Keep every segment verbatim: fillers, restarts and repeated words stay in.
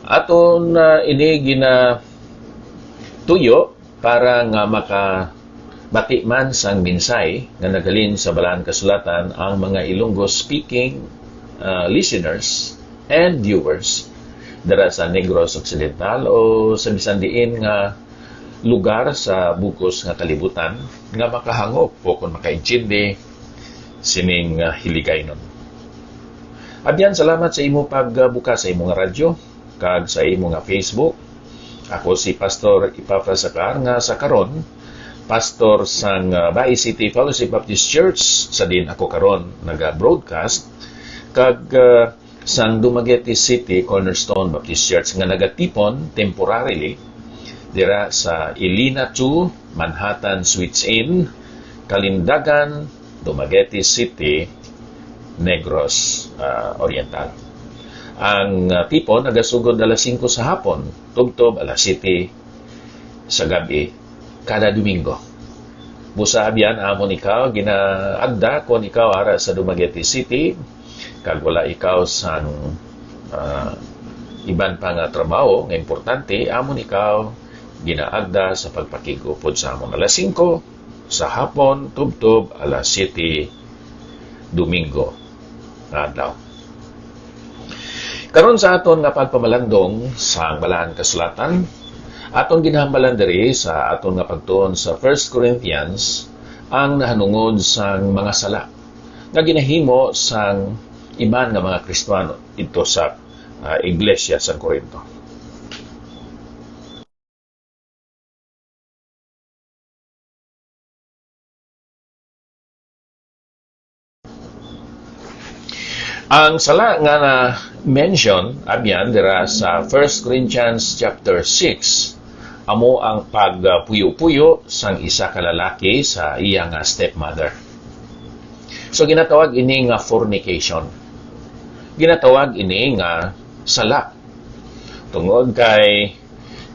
Aton, ah, ini ginatuyo para nga makabati man sang mensahe nga naghalin sa Balaan Kasulatan ang mga Ilonggo speaking, ah, listeners and viewers dira sa Negros Occidental o sa bisan diin nga lugar sa bug-os nga kalibutan nga makahangop o kon makaintindi sining, ah, hiligaynon. Abyan, salamat sa imo pagbukas sa imo nga radyo kag sa imo nga Facebook. Ako si Pastor Epafras Acar, nga sa karon pastor sang, ah, Bai City Fellowship Baptist Church, sa din ako karon naga-broadcast, kag, ah, sang Dumaguete City Cornerstone Baptist Church nga nagatipon temporarily dira sa Ilina two Manhattan Suites Inn, Kalindagan, Dumaguete City, Negros, ah, Oriental. Ang, ah, tipon nagasugod alas singko sa hapon, tubtob alas siyete sa gab-i, kada Domingo. Busa, abyan, amon ikaw ginaagda kon ikaw ara sa Dumaguete City, kag wala ikaw sang, ah, iban pa nga trabaho nga importante, amon ikaw ginaagda sa pagpakig-upod sa amon alas singko sa hapon, tubtob alas siyete, Domingo nga adlaw. Karon sa aton nga pagpamalandong sa Balaan Kasulatan, aton ginahambalan diri sa aton nga pagtuon sa First Corinthians ang nahanungod sang mga sala nga ginahimo sang iban nga mga Kristiano didto sa, ah, iglesia sa Corinto. Ang sala nga na-mention, abyan, dira sa First Corinthians chapter six, amo ang pagpuyo-puyo sang isa ka lalaki sa iya nga stepmother. So, ginatawag ini nga fornication. Ginatawag ini nga sala. Tungod kay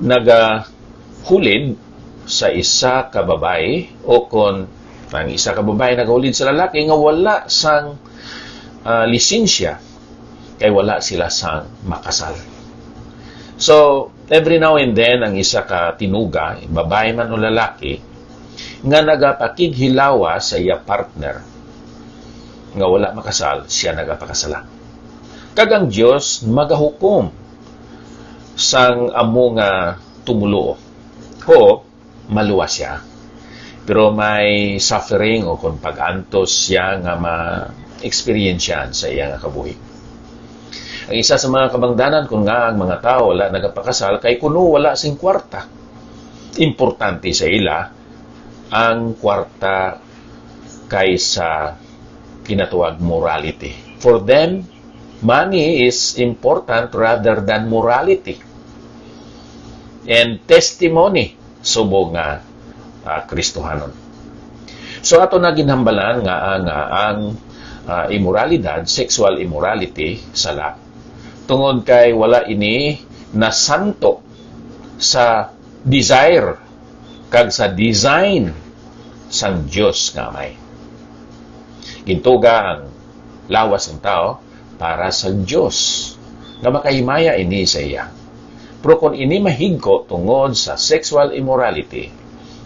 nagahulid sa isa ka babayi, o kon ang isa ka babayi nagahulid sa lalaki nga wala sang, ah, lisensya, kay wala sila sang makasal. So, every now and then, ang isa ka tinuga, babayi man o lalaki, nga nagapakighilawa sa iya partner nga wala makasal, sia nagapakasala. Kag ang Dios magahukom sang amo nga tumoluo. Ho, maluwas sia. Pero may suffering o kon pag-antos sia nga ma-experiensyahan sa iya nga kabuhi. Ang isa sa mga kabangdanan kon ngaa ang mga tawo wala nagapakasal kay kuno wala sing kwarta. Importante sa ila ang kwarta kaysa ginatawag morality. For them, money is important rather than morality and testimony subong nga, ah, Kristohanon. So, ato na ginhambalan nga ang, ah, ang, ah, imoralidad, sexual immorality, sala, tungod kay wala ini nasanto sa desire kag sa design sang Dios nga Amay. Gintuga ang lawas sang tawo para sa Dios, nga makahimaya ini sa iya. Pero kon ini mahigko tungod sa sexual immorality,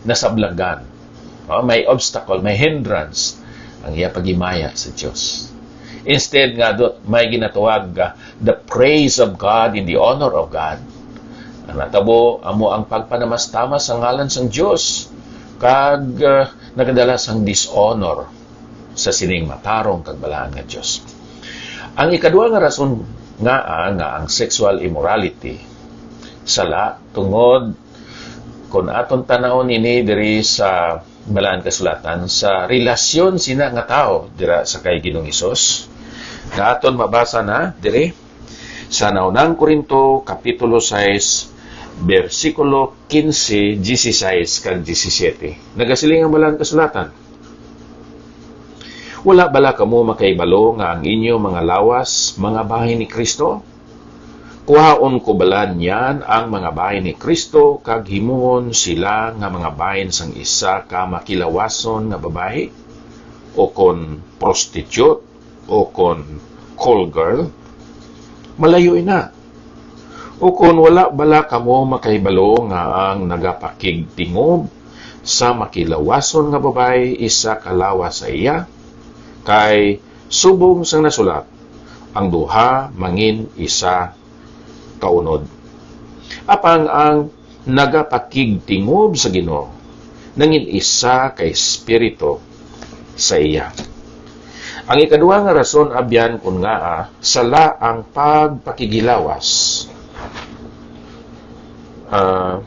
nasablagan, oh, may obstacle, may hindrance ang iya paghimaya sa Dios. Instead nga do, may ginatawag, ah, the praise of God in the honor of God. Ang natabo amo ang pagpanamastamas sa ngalan sang Dios, kag, ah, nagadala sang dishonor sa sining matarong kag balaan nga Dios. Ang ikadua nga rason nga, ah, nga ang sexual immorality sala tungod, kon aton tan-awon ini diri sa Balaan Kasulatan, sa relasyon sina nga tawo dira sa kay Ginoong Hesus, nga aton mabasa na diri sa Naunang Corinto, Kapitulo sais, bersikulo kinse, disisais, kag disisiete. Nagasiling ang Balaan Kasulatan, "Wala bala kamo makahibalo nga ang inyo mga lawas mga bahin ni Kristo? Kuhaon ko bala niyan ang mga bahin ni Kristo kag himuon sila nga mga bahin sang isa ka makilawason nga babayi, o kon prostitute, o kon call girl? Malayo ina! Ukon wala bala kamo makahibalo nga ang nagapakigtingob sa makilawason nga babayi isa ka lawas sa iya? Kay subong sang nasulat, ang duha mangin isa kaunod. Apang ang nagapakigtingob sa Ginoo nangin isa ka espiritu sa iya. Ang ikaduha nga rason, abyan, kon ngaa sala ang pagpakighilawas, ah,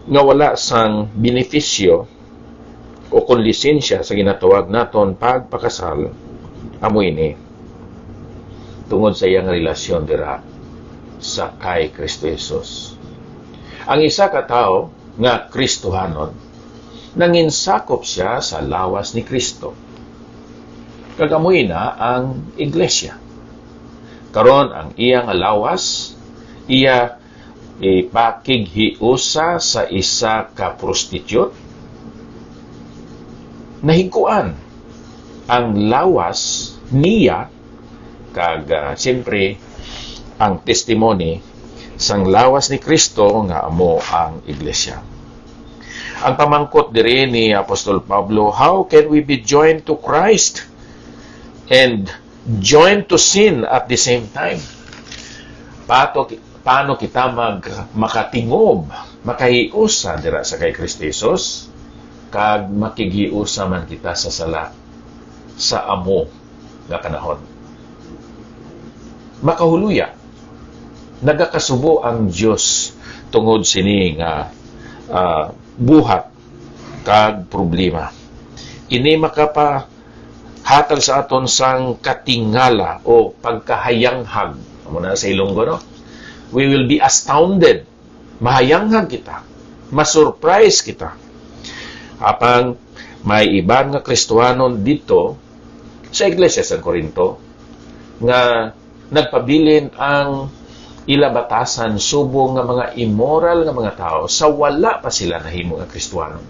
nga wala sang benepisyo o kon lisensya sa ginatawag naton pagpakasal, amo ini, tungod sa iyang relasyon dira sa kay Kristo Jesus. Ang isa ka tawo nga Kristohanon nanginsakop siya sa lawas ni Kristo. Kag amo ina ang iglesia. Karon, ang iya nga lawas, iya ipakighiusa sa isa ka prostitute? Nahigkuan ang lawas niya, kag, ah, siyempre, ang testimony sang lawas ni Kristo nga amo ang iglesia. Ang pamangkot diri ni Apostol Pablo, "How can we be joined to Christ and joined to sin at the same time?" Pato, paano kita mag-, makatingob, makahiusa dira sa kay Kristo Jesus, kag makighiusa man kita sa sala sa amo nga panahon? Makahuluya, nagakasubo ang Dios tungod sini nga, ah, buhat kag problema. Ini makapahatag sa aton sang katingala o pagkahayanghag. Amo na sa Ilonggo, no? We will be astounded. Mahayanghag kita. Masurprise kita. Apang may iban nga Kristohanon didto sa iglesia sa Corinto nga nagpabilin ang ila batasan subong nga mga immoral nga mga tawo sa wala pa sila nahimo nga Kristohanon.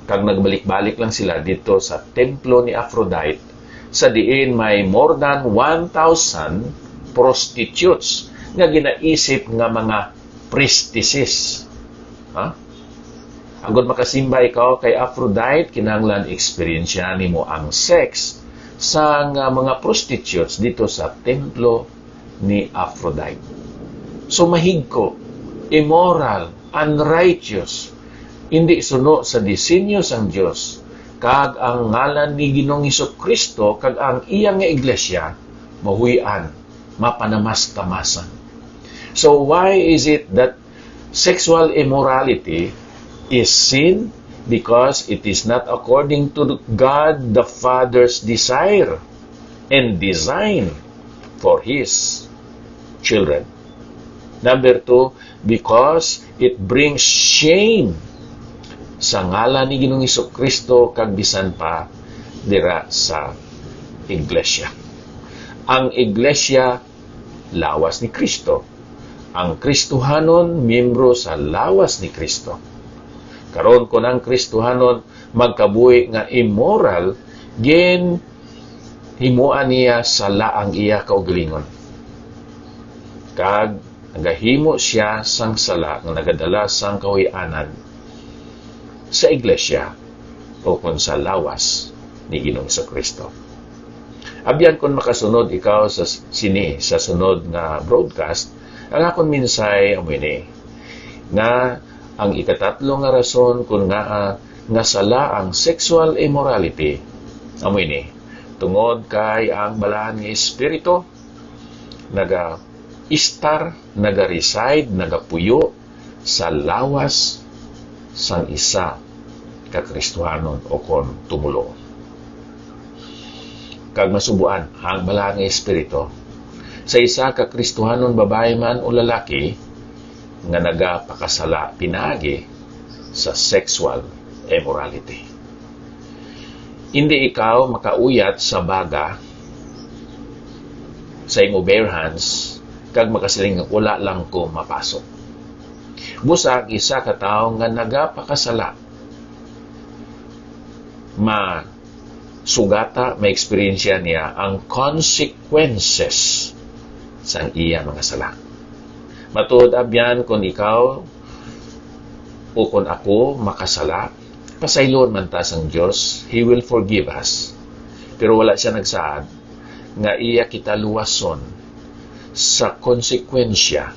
Kag nagbalik-balik lang sila didto sa templo ni Aphrodite, sa diin may more than one thousand prostitutes nga ginaisip nga mga priestesses. Ha? Agod makasimba ikaw kay Aphrodite, kinahanglan eksperyensyahan nimo ang sex sang, ah, mga prostitutes didto sa templo ni Aphrodite. So, mahigko, immoral, unrighteous, indi suno sa disenyo sang Dios, kag ang ngalan ni Ginoong Jesu-Cristo kag ang iya nga iglesia mahuy-an, mapanamas-tamasan. So, why is it that sexual immorality is sin? Because it is not according to God the Father's desire and design for His children. Number two, because it brings shame sa ngalan ni Ginoong Jesu-Cristo kag bisan pa dira sa iglesia. Ang iglesia, lawas ni Cristo. Ang Kristohanon, miyembro sa lawas ni Cristo. Karon, kon ang Kristohanon magkabuhi nga immoral, ginhimuan niya sala ang iya kaugalingon. Kag nagahimo sia sang sala nga nagadala sang kahuy-anan sa iglesia ukon sa lawas ni Ginoong Jesu-Cristo. Abyan, kon makasunod ikaw sa s-, sini sa sunod nga broadcast, ang akon mensahe amo ini, nga ang ikatatlo nga rason kon ngaa nga sala ang sexual immorality amo ini, tungod kay ang Balaan nga Espiritu naga-istar, naga-reside, nagapuyo sa lawas sang isa ka Kristohanon ukon tumoluo. Kag masubuan ang Balaan nga Espiritu sa isa ka Kristohanon, babayi man o lalaki, nga nagapakasala pinaagi sa sexual immorality. Indi ikaw makauyat sa baga sa imo bare hands kag makasiling, "Wala lang ko mapasok." Busa, ang isa ka tawo nga nagapakasala, masugata, ma-eksperyensya niya ang consequences sang iya mga sala. Matuod, abyan, kun ikaw o kun ako makasala, pasayloon man ta sang Dios, He will forgive us. Pero wala siya nagsaad nga iya kita luwason sa konsekwensya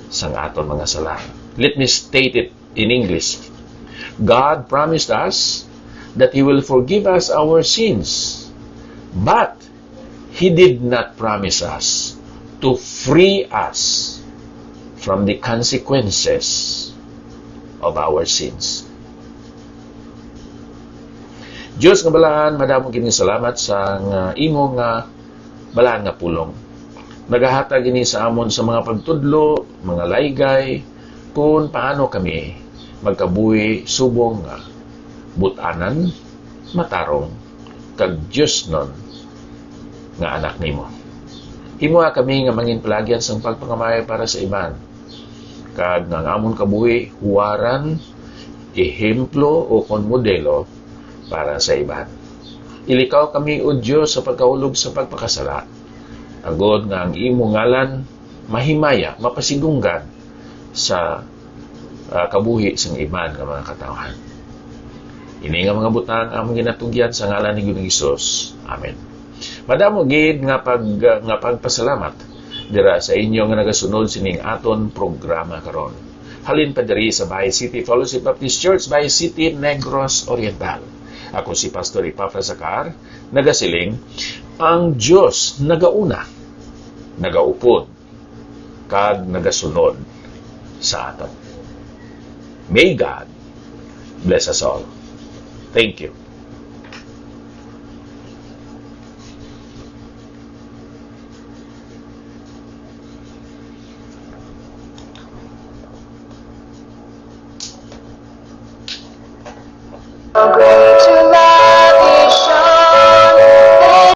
sang aton mga sala. Let me state it in English. God promised us that He will forgive us our sins, but He did not promise us to free us from the consequences of our sins. Dios nga balaan, madamo gid nga salamat sa nga imo nga balaan nga pulong. Nagahatag ini sa amon sa mga pagtudlo, mga laygay, kung paano kami magkabuhi subong nga but-anan, matarong, kag diosnon nga anak nimo. Himoa kami nga mangin palagyan sang pagpangamay para sa iban, kag nga ang amon kabuhi huwaran, ehemplo, o kon modelo para sa iban. Ilikaw kami, O Dios, sa pagkahulog sa pagpakasala, agod nga ang imo ngalan mahimaya, mapasidunggan sa, ah, kabuhi sang iban nga mga katawhan. Ini nga mga butang among ginatugyan sa ngalan ni Ginoong Hesus. Amen. Madamo gid nga pag-, nga pagpasalamat dira sa inyo nga nagasunod sining aton programa karon. Halin pa diri sa Bay City Fellowship Baptist Church, Bay City, Negros Oriental. Ako si Pastor Epafras Acar, nagasiling, ang Dios nagauna, nagaupod, kag nagasunod sa aton. May God bless us all. Thank you.